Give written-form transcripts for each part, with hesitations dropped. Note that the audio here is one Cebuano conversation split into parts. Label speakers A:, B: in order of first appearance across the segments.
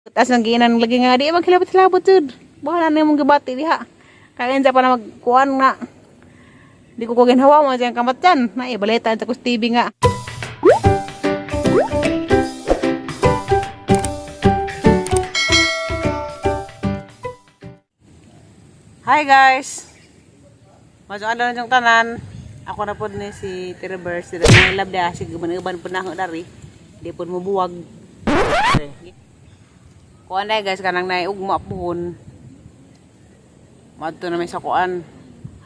A: Tas nang giinan lagi nga di maghilabot-hilabot jud. Bahala na imong gibati diha. Kaya unsa pa na magkuan nga. Di ko ginhawa mo diyang kamat dyan. Na balita sa kus TV nga. Hi guys. Masuk na yung tanan. Ako na po ni si Trevor. Sila mga lab da. Sige, uban po na ako dari. Di po mo buwag. Kuan na guys, kanang na ugma puhon. Madto na may sa kuan.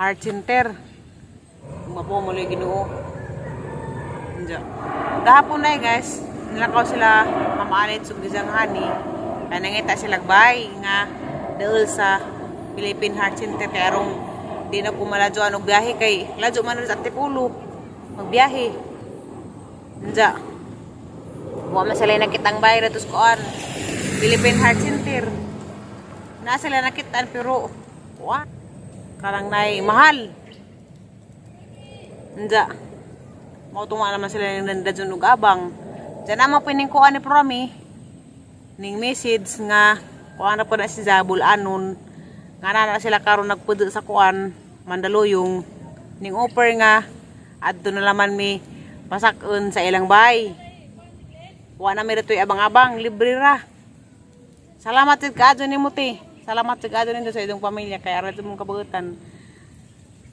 A: Heart Center. Ugma po muli Ginoo. Diyan. Gahapon na guys, nilakaw sila Mama Anit sug Gizang Hani. Kaya nangita sila bay nga daol sa Philippine Heart Center kay arong di na kumaladyo og biyahe kay ladyo man sa Antipolo magbiyahe. Diyan. Wa man sila nakitang bay ratos kuan. Philippine Heart Center. Na sila nakitaan pero kuan karang nay mahal. Diyan. Mao tunga naman sila ng dandadyon og abang. Diyan na mo kuan ni Promi ning message nga kuan na po na si Zabul anon nga na sila karon nagpudo sa kuan Mandaluyong ning offer nga adto na laman mi pasakon sa ilang bay. Wa na mi ritoy abang-abang, libre ra. Salamat jud kaadyo nimo te. Salamat jud kaadyo ninyo sa inyong pamilya kay aral mong kabutan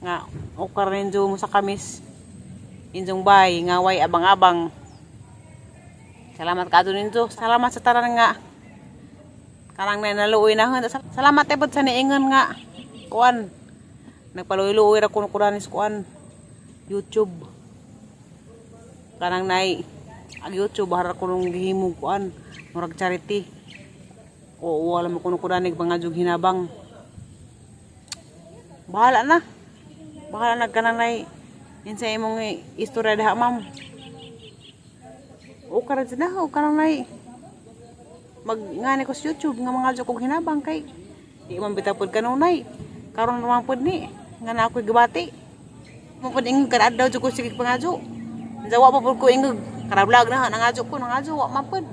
A: nga okar ninyo mo sa kamis inyong bay nga way abang-abang. Salamat kaadyo ninyo. Salamat sa tanan nga karang na naluoy na. Salamat epod sa niingon nga kuan. Nagpaluoy-luoy ra kuno kuan kuan YouTube. Kanang nay ang YouTube bahara ko nung gihimong kuan murag charity. Oo, wala mo kuno kuan pangadyo hinabang. Bahala na. Bahala na kanang nay in sa imong istorya diha, ma'am. O karon na o kanang nay mag ngani ko sa YouTube nga mga kog hinabang kay di man bitaw pod kanunay. Karon naman pod ni nga na ako'y gibati. Mo pod ingog kada adlaw jud ko sige pangadyo. Unsa wa pa pod ko ingog kada vlog na nangadyo ko nangadyo wa man pod.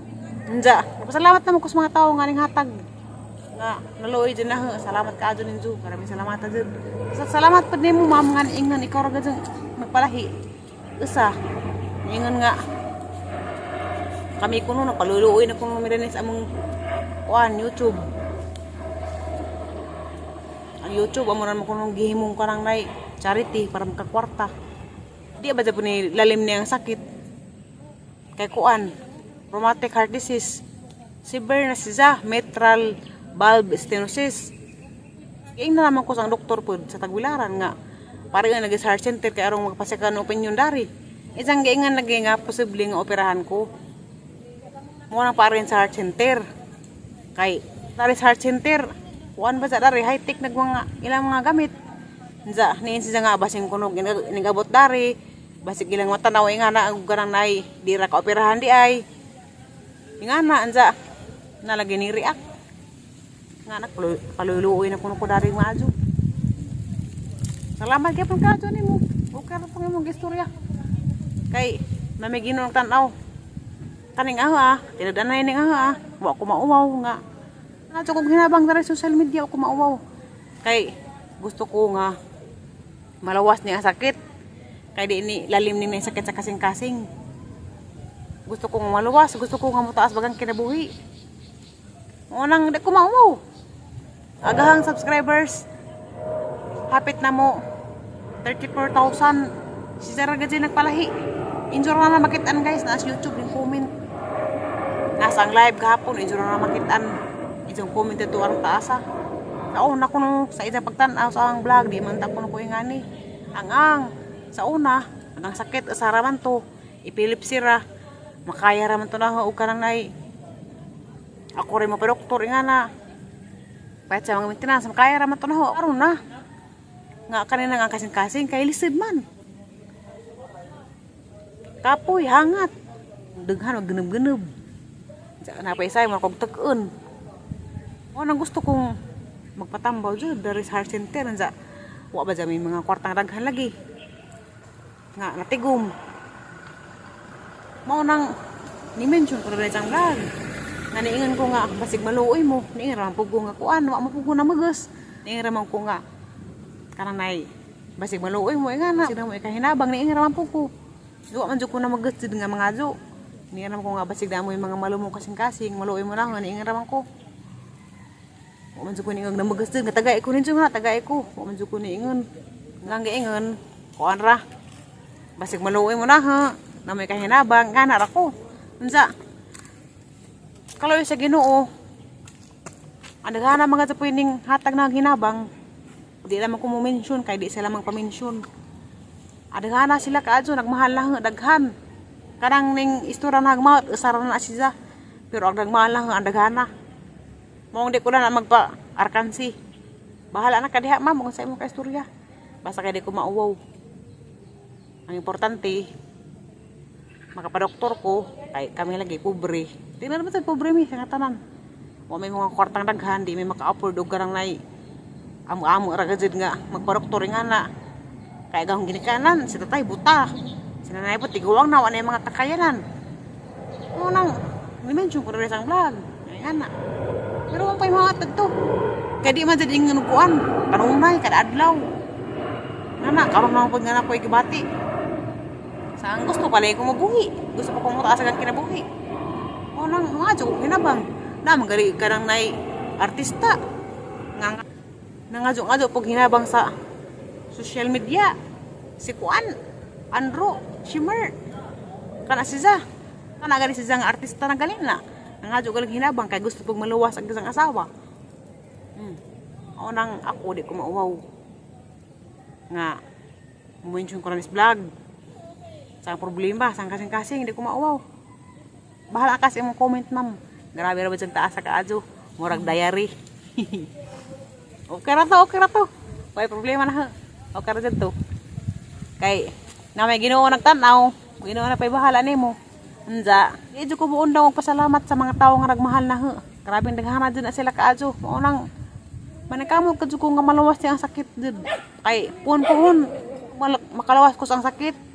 A: Unsa nagpasalamat naman ko sa mga tawo nga ning hatag nga naluoy dyan na. Salamat kaadyo ninyo, maraming salamat jud. Salamat pod nimo, ma'am, nga niingon ikaw ra gud nagpalahi usa niingon nga kami kuno nagpaluluoy na kuno mi sa among kuan YouTube. Ang YouTube amo ra man kuno gihimong kanang nay charity para makakwarta. Di ba po ni lalim niya ang sakit kay kuan rheumatic heart disease, severe na siya, mitral valve stenosis. Giing na naman ko sa doktor pod sa Tagbilaran nga pare nga nag heart center kay arong magpaseka ng opinion dari. Isang giingan lagi nga posible nga operahan ko. Mo nang pare sa heart center. Kay dari sa heart center, kuan ba sa dari high tech nag mga ilang mga gamit. Unsa niin siya nga basing kunog nigabot dari basig ilang matanaw nga na og ganang nay di ra ka operahan di ay. Nga na unsa na lagi ni react nga nak paluluoy na kuno ko dari maadyo. Salamat kay pang kaadyo nimo. Okay ra pang imong istorya. Kay namigino ng tan-aw. Kaning aho ah, tinud-anay ning aho ah. Wa ko mauwaw nga. Adyo kog hinabang dari social media ko mauwaw. Kay gusto ko nga malawas niya ang sakit. Kay di ni lalim ni ni sakit sa kasing-kasing. Gusto ko nga maluwas, gusto ko nga mutaas bagang kinabuhi. Unang di ko mauwaw. Agahang subscribers. Hapit na mo 34,000. Si Sarah Gadji nagpalahi. Injure na na makitaan guys. Nasa YouTube yung comment. Nasa ang live gahapon. Injure na makitaan. Isang comment ito ang taasa. Sa una ko no, sa isang pagtanaw sa ang vlog, di man ta ko no ko ingani. Ang sa una, ang sakit sa man to. Epilepsy ra. Makaya ra man to na og kanang nay. Ako rin mo pa doktor ingana. Kahit sa mga maintenance, makaya ra man to na ho. Aron na. Nga kanina nga kasing-kasing kay lisod man. Kapoy, hangat. Daghan og ganab-ganab. Sa na pa isay mo kog tag-on. Mo nang gusto kong magpatambaw jud dari sa heart center unsa wa ba may mga kwartang daghan lagi. Nga natigom. Mao nang ni-mention ko na sa vlog. Nga Nga niingon ko nga basig maluoy mo, niingon ra man pud ko nga kuan, wa man pud ko namagos. Niingon ra man ko nga kanang nay basig maluoy mo nga na sila mo ikahinabang, niingon ra man pud ko. Wa man jud ko namagos jud nga mga adyo. Niingon ra man ko nga basig damo yung mga malumong kasing-kasing, maluoy mo lang, niingon ra man ko. Wa man jud ko niingon namagos jud nga tagay ko ninyo nga tagay ko. Wa man jud ko niingon. Nga giingon kuan ra. Basig maluoy mo na ha. Na may kahinabang, gana ra ko. Unsa? Kaloy sa Ginoo. Ang daghana mga sa ning hatag na hinabang. Di naman ko mo mention kay di sila magpa-mention. Adaghana sila kaadto nagmahal na daghan. Kanang ning istorya na nagmahal, usara na siya. Pero ang nagmahal na ang daghana. Maong di ko na magpa arkansi. Bahala na kadiha, ma'am, kung sa imong kaistorya. Basta kay di ko mauwaw. Ang importante, makapadoktor ko, kay kami lagi pobre. Di na naman sa pobre mi, sa tanan. Wa may mga kwartang daghan, di may maka-afford og garang nay amo-amo ra gajud nga magpadoktor nga na. Kay gahong ginikanan, si tatay buta. Si nanay po tiguang na, wa na yung mga kakayanan. Mo nang ni-mention ko rin sa vlog. Ay ana. Pero ang pa'y mga tagto. Kay di man jud ingon kuan, kanunay kada adlaw. Nana, karon lang pud nga na ko'y gibati. Saan gusto pala ko mabuhi. Gusto pa kong mutaas ang kinabuhi. O nang mga jud hinabang. Na magali ka nang nay artista. Nga nangadyo-ngadyo pag hinabang sa social media. Si Kuan, Andro, Shimmer. Kana si Za. Kana gali si Za nga artista na galing na. Nangadyo galing hinabang kay gusto pag maluwas ang isang asawa. O nang ako di ko mauwaw. Nga mention ko na this vlog. Sa problema, sa kasing-kasing, hindi ko mauwaw. Bahala ka sa imong comment, ma'am. Grabe ra ba dyan taas sa kaadyo. Murag diary. Okay ra to, okay ra to. May problema na ha. Okay ra dyan to. Kay, na may Ginoo nagtanaw, Ginoo na pa'y bahala nimo. Unja, di jud ko buon daw pasalamat sa mga tawo nga nagmahal na ha. Grabe daghana dyan na sila kaadyo. Mao nang maningkamot ka jud ko nga maluwas niya ang sakit jud. Kay puhon-puhon makalawas ko sa ang sakit.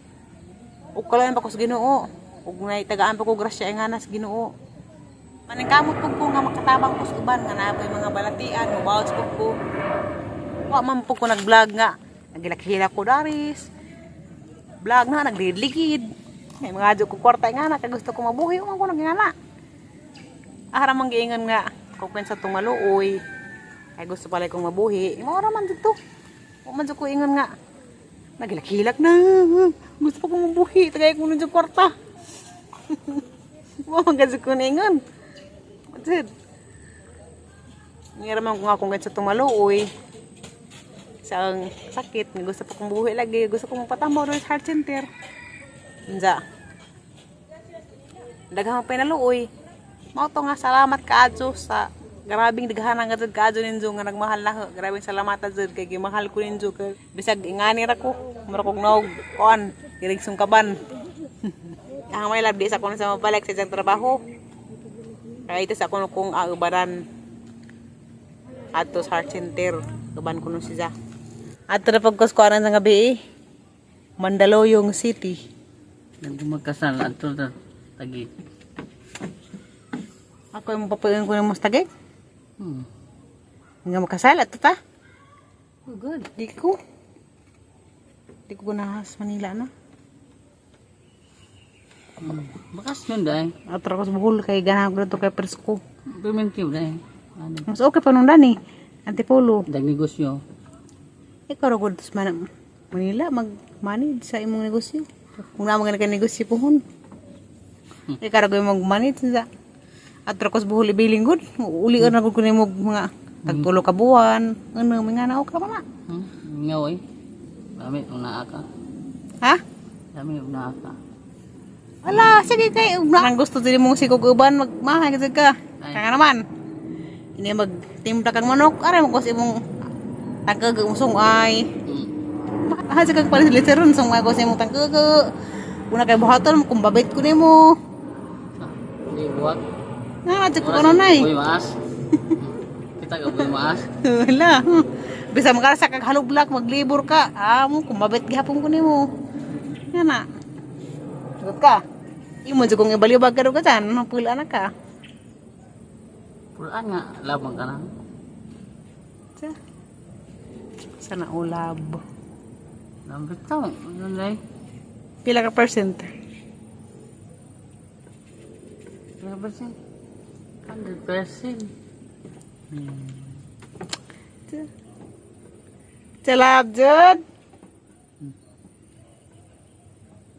A: Ug kalayan pa ko sa Ginoo. Ug nay tagaan pa ko grasya nga na sa Ginoo. Maningkamot pud ko nga makatabang ko sa uban nga naa po'y mga balatian, mobawas pud ko. Wa man pud ko nag-vlog nga. Nagilak-hilak ko daris. Vlog na naglidligid. May mga adyo ko kwarta nga na kay gusto ko mabuhi man ko nagingana. Ara man giingon nga kung sa tong maluoy. Kay gusto pala kong mabuhi. Mao ra man dito. Wa man jud ko ingon nga nagilak-hilak na. Gusto pa kong mabuhi. Tagay ko nung kwarta. Wa man kasi ko ningon. Jud. Ngira man ko nga kung sa tumaluoy. Sa ang sakit, nga gusto pa kong buhi lagi. Gusto kong magpatambaw doon sa heart center. Unsa. Daghang pinaluoy. Mao to nga salamat kaadyo sa grabing daghanan nga jud kaadyo ninyo nga nagmahal na ho. Grabing salamat jud kay gimahal ko ninyo kay bisag ingani ra ko. Mura kog naog kuan irig sungkaban. Ang may love di sa kuno sa mabalik sa isang trabaho. Kaya ito sa kuno kong aubaran adto sa heart center. Uban ko nun siya. Adto na pagkos kuanan sa gabi eh. Mandaluyong City.
B: Nagmagkasal adto ta tagi.
A: Ako yung papayon ko ng mas Taguig. Nga makasal ato ta.
B: Oh, good.
A: Di ko. Di ko gunahas Manila na.
B: Bakasyon dai.
A: Ato ra ko sa Bohol kay ganahan ko na to kay Presko.
B: Preventive dai. Ano?
A: Mas okay pa nung dani. Antipolo.
B: Dag negosyo.
A: Ikaw ra gud sa Manila mag-manage sa imong negosyo. Kung naa man ka negosyo puhon. Ikaw ra gud mag-manage sa Ato ra ko sa Bohol ibiling gud. Uli na gud ko nimo mga tagtulo ka buwan. Ano mga na okay pa na.
B: Ngaw eh. Dami og naa ka.
A: Ha?
B: Dami og naa ka.
A: Wala, sige kay nang gusto din mong sikog uban magmahay ka ka.
B: Ay.
A: Kaya naman. Ini magtimpla kang manok, aray mo kasi imong tangkag mo sungay. Ha sa kang palis literon sungay ko sa imong tangkag. Una kay buhaton kung babait ko nimo.
B: Ah, Hindi buwag.
A: Nga na ko ano nay.
B: Uy, maas. Kita ka buy maas.
A: Wala. Bisa makara kag halublak maglibor ka. Amo kung babait gihapon ko nimo. Nga na. Sagot ka. Imo jud kong ibalibag ka ka dyan, mapula na ka.
B: Pulaan nga labang ka na.
A: Sa. Sana ulab.
B: Lambit ka. Ano na eh?
A: Pila ka percent?
B: Pila percent? 100%.
A: Sa love, jud.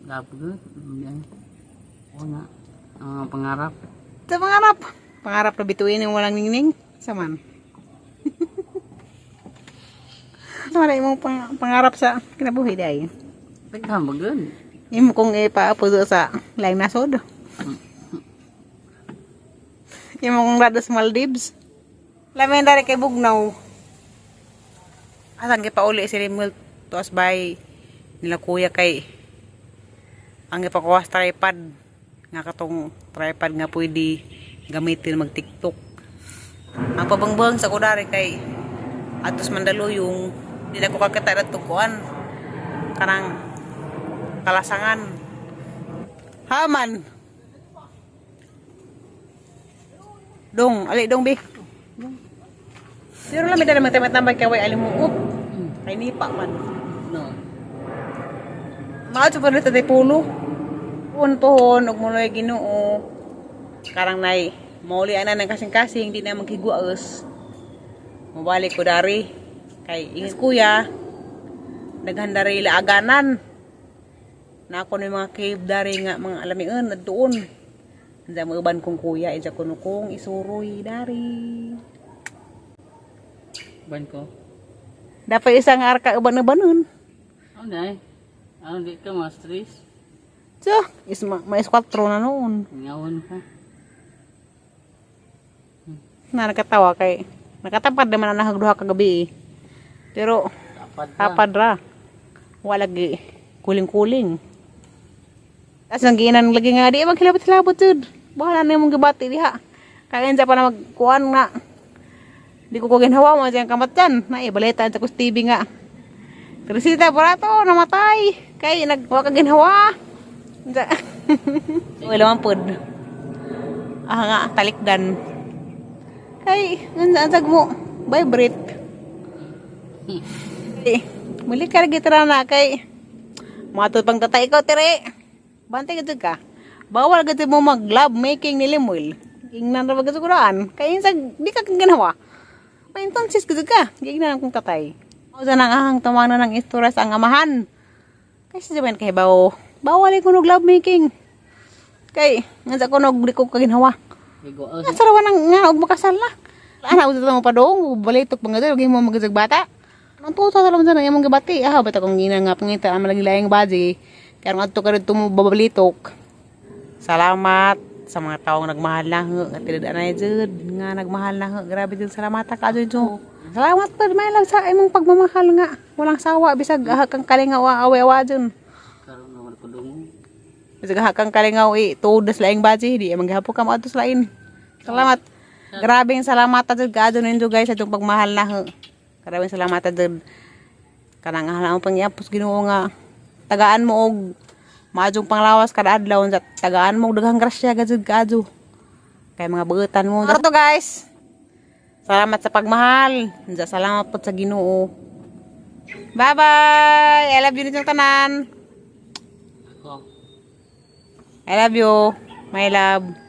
B: Love good. Yan. Oo nga. Ang mga pangarap.
A: Sa pangarap. Pangarap na bituin yung walang ningning. Sa man. Sa man imong pangarap sa kinabuhi day.
B: Daghan ba good?
A: Imo kong ipaapuso sa laing nasod. Imo kong rado sa Maldives. Lamin dari kay Bugnaw. Asan gipauli si Rimul tuas bay nila kuya kay ang gipakuha sa tripod nga katong tripod nga pwede gamitin mag TikTok. Ang pabangbang sa kudari kay atos Mandaluyong nila ko kakita na tukuan kanang kalasangan. Haman. Dong, ali dong bi. Pero lang may dala magtambay kay way alimuot. Kay nipa man.
B: No.
A: Maadto pa nito pulo. Un pohon ug muloy Ginoo. Karang nay mauli ana ng kasing-kasing di na maghiguaos. Mobalik ko dari kay ingit kuya daghan dari laaganan. Na ako ni mga cave dari nga mga alamian na doon. Andiyan mga uban kong kuya, ija kuno kong isuroy dari.
B: Ban ko.
A: Dapat isang arka uban-ubanon.
B: Ano na eh? Ano di ka mas stress?
A: So, is ma mais 4 na noon.
B: Ngawon ka.
A: Na nakatawa kay nakatapad naman ang duha kagabi eh. Pero
B: Tapad ka.
A: tapad ra. Wala lagi kuling-kuling. Tas ang giinan lagi nga di maghilabot-hilabot jud. Bahala na imong gibati diha. Kaya unsa pa na magkuan nga. Di ko ginhawa mo diyang kamatyan. Na ibalitan sa kus TV nga. Teresita Borato namatay. Kay nagwa ka ginhawa. Unsa? Wala man pod. Ah nga talikdan. Kay unsa ang mo vibrate. Eh, muli ka lagi tara na kay matod pang tatay ko tere. Bantay ka ka. Bawal gid mo mag love making ni Lemuel. Ingnan ra ba gid kuraan? Kay insag di ka kang ganawa. Paintonsis gid ka. Giingnan akong tatay. Mao sa nang ahang tumano ng istorya sa ang amahan. Kay sa jaman kay bawo. Bawal ko nog love making. Kay nga sa kunog di ko kaginhawa.
B: Higo.
A: Nga sarawan ang nga og makasal na. Ana usa mo pa dong balitok pa nga dong mo magisag bata. Ang tuto sa laman sa imong gibati. Ah, bata kong gina nga pangita ang malagi laing baji. Kaya adto ka didto mo babalitok. Salamat sa mga taong nagmahal na ho. At tinadaan na jud nga nagmahal na ho. Grabe jud salamat ka jud. Salamat pa may lang sa imong pagmamahal nga. Walang sawa bisag aha kang kalingaw awe-awa jud.
B: Karon na wala ko dungo.
A: Bisag aha kang kalingaw i tuod sa laing baji di manggihapon ka moadto sa lain. Salamat. Grabing salamat jud kaadto ninyo guys sa itong pagmahal na ho. Grabing salamat jud. Kanang ahla mo pangyapos Ginoo nga tagaan mo og maadjong panglawas kada adlaw unsa tagaan mo og daghang grasya gajud kaadto. Kay mga buutan mo. Ano to guys? Salamat sa pagmahal. Unsa salamat po sa Ginoo. Bye-bye. I love you ninyong tanan.
B: Ako.
A: I love you. My love.